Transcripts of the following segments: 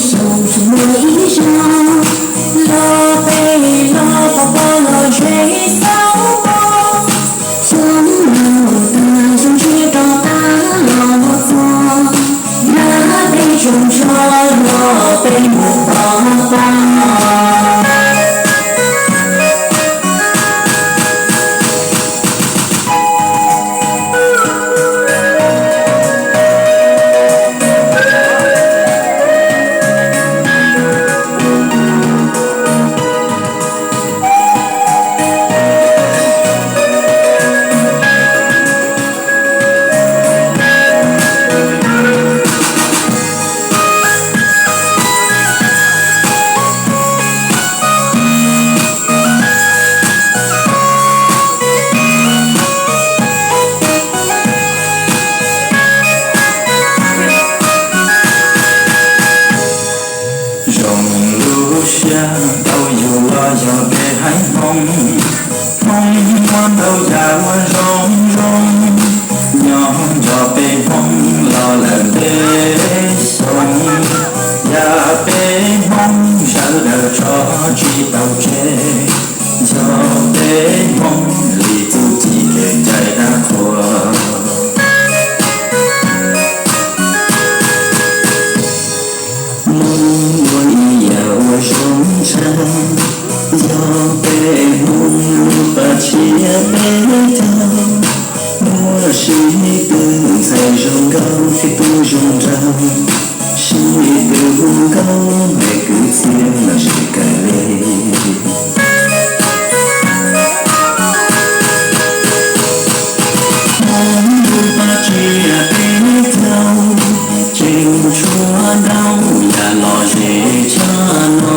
Xyoo tsis muaj ib zaug los peb los pov pob los ze xauv pos. Xyoo no mus tag xyoo tshiab rov qab los txog, nab peb tsoos tsho los peb mus pov pob. Zoo lub siab tau yug los yog peb haiv Hmoob. Hmoob muaj ntau yam uas zoo zoo, nyob nrog peb Hmoob los lawm ntev xyoo. Yam peb Hmoob sawv daws tso tsis tau tseg, yog peb Hmoob li txuj ci kev cai dab qhuas. Hmoob muaj ib yam uas zoo tshaj, yog peb Hmoob lub paj tsiab peb caug. Muaj sib tw ntxhais zoo nkauj thiab tub zoo nraug, sib tw hu nkauj me kwv txhiaj los ze kawg li. Hmoob lub paj tsiab peb caug, tseem tshuav ntau yam lom zem tshaj no.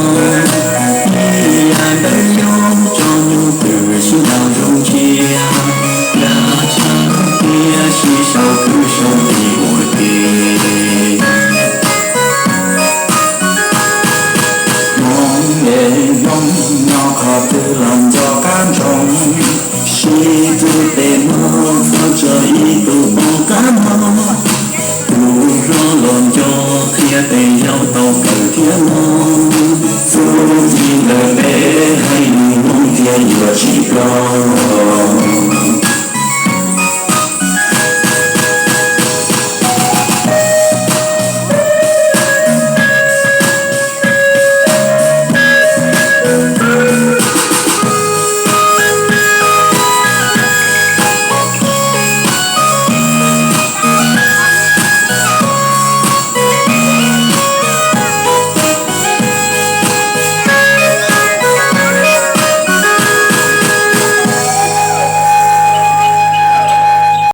Ib yam ntawd yog tso nyuj twm sib ntaus zoo ntsia, yam tshaj tias sib sau kwv sau tij ua ke. Hmoob es Hmoob nyob qhov twg los nco